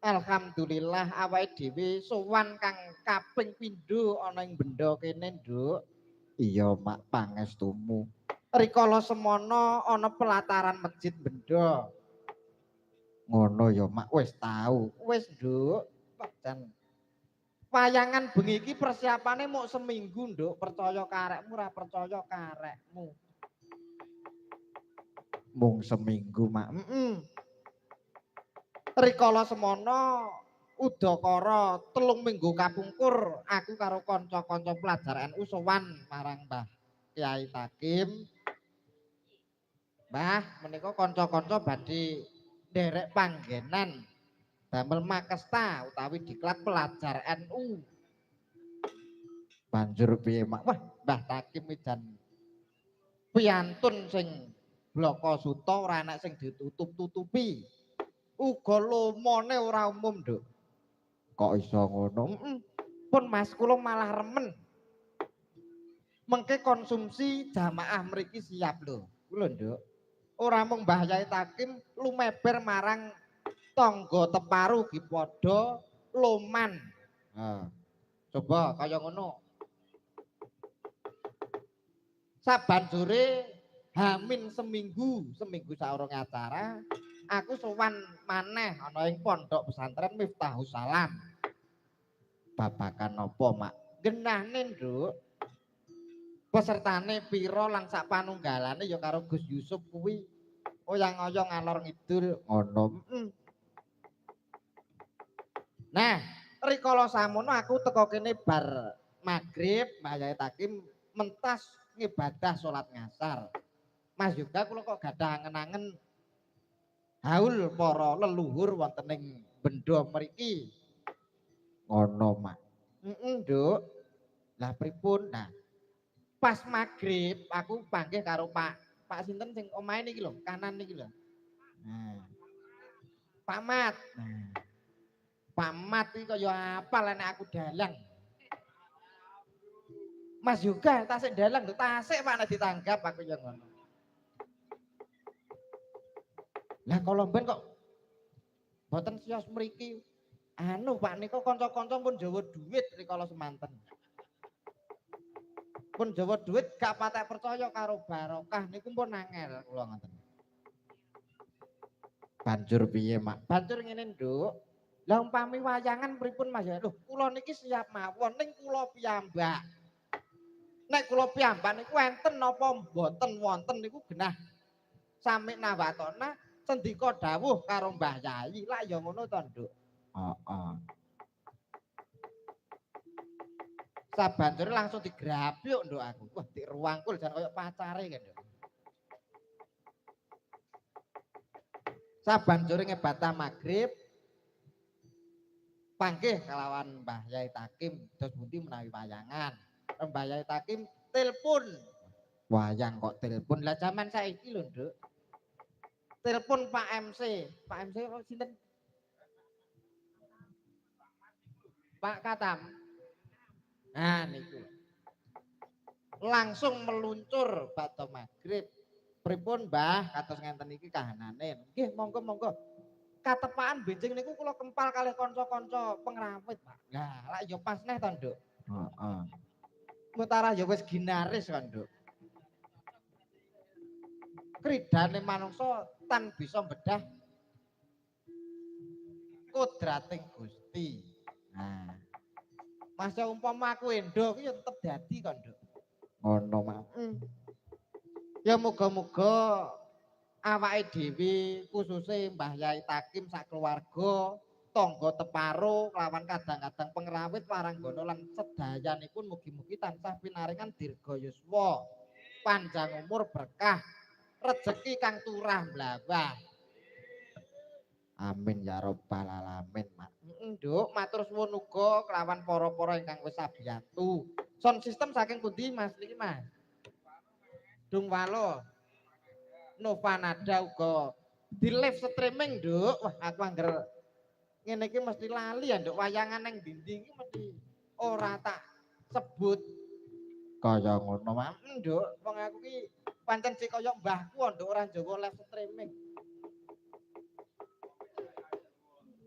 Alhamdulillah awake dhewe sowan kang kaping pindho ana ing benda kene, Nduk. Iya, Mak, pangestumu. Rikala semono ana pelataran masjid benda. Ngono ya, Mak, wis tau. Wis, Nduk. Jan wayangan bengi iki persiapane muk seminggu, Nduk. Percaya karekmu ora percaya karekmu. Mung seminggu, Mak. Heeh. Rikala semono udakara 3 minggu kapungkur aku karo kanca-kanca pelajar NU sowan marang Mbah Kyai Takim. Mbah, menika kanca-kanca badhe nderek panggenan damel makesta utawi diklat pelajar NU. Banjur piye, Mak? Wah, Mbah Takim jan piantun sing blaka suta ora enak sing ditutup-tutupi. Uga lomone ora umum, Nduk. Kok iso ngono? Pun Mas, kula malah remen. Mengke konsumsi jamaah mriki siap lho. Kula, Nduk. Ora mung Mbah Yai Takim lumeber marang tangga teparu ki padha loman. Ha. Coba kaya ngono. Sabanjure hamin seminggu, seminggu saurunge acara, aku sowan maneh ana ing pondok pesantren Miftahus Salam. Babakan apa, Mak? Genahne, Nduk. Pesertane pira lan sak panunggalane ya karo Gus Yusuf kuwi. Oyang-oyong ngalor ngidul ngono. Nah, rikala samono aku teko kene bar magrib, Mbah Yai Takim mentas ngibadah salat ngasar. Mas Yoga kula kok gadah angen-angen haul para leluhur wonten ing benda mriki. Ngono, Mak. Heeh, Nduk. Lah pripun? Nah, pas magrib aku panggih karo Pak sinten sing omahe niki lho, kanan niki lho. Nah. Pak Mat. Nah. Pak Mat iki kaya apal nek aku dalang. Mas Yoga tasik dalang lho, tasik Pak nek ditanggap aku ya ngono. Lah kalau ben kok mboten sios mriki. Anu Pak nika kanca-kanca pun jawa duit rikala semanten. Pun jawa duit gak patek percaya karo barokah niku pun angel kula ngoten. Banjur piye, Mak? Banjur ngene, Nduk. Lah umpami wayangan pripun Mas ya? Lho, kula niki siap mawon ning kula piyambak. Nek kula piyambak niku enten napa mboten wonten niku genah samikna watona sendika dawuh karo Mbah Yai. Lah ya ngono to, Nduk. Heeh. Sabanjure langsung digrapyuk, Nduk aku. Wah, diruangkul jan kaya pacare kan, Nduk. Sabanjure ngebatah magrib panggih kalawan Mbah Yai Takim dos pundi menawi wayangan. Mbah Yai Takim telepon. Wayang kok telepon. Lah jaman saiki lho, Nduk. Telepon Pak MC. Pak MC kok sinten? Pak Katam. Nah niku. Langsung meluncur bakda magrib. Pripun Mbah kados ngenten iki kahanane? Nggih, monggo-monggo. Katepaan benjing niku kula kempal kalih kanca-kanca pengrawit, Pak. Lah, lak ya pas neh to, Nduk. Heeh. Mutara ya wis ginaris kok, Nduk. Kridane manungsa tan bisa bedah kodrating Gusti. Nah. Masa umpama aku endo kuwi ya tetep dadi kok, Nduk. Ngono, Mak. Ya muga-muga awake dhewe khususe Mbah Yai Takim sak keluarga, tangga teparo kelawan kadang-kadang pengrawit waranggono lan sedayanipun mugi-mugi tansah pinaringan dirga yuswa, panjang umur berkah, rejeki kang turah mlawah. Amin ya rabbal alamin, Mak. Nduk, matur suwun uga kelawan para-para ingkang wis sabiyantu. Sound system saking pundi Mas niki, Mas? Dung Walo. Nova Nada uga di live streaming, Nduk. Wah, aku angger ngene iki mesti lali ya, Nduk. Wayangan nang ndi-ndi iki mesti ora tak sebut. Kaya ngono, Mak. Nduk, wong aku ki pancen sik kaya mbahku, Nduk, ora njawa live streaming.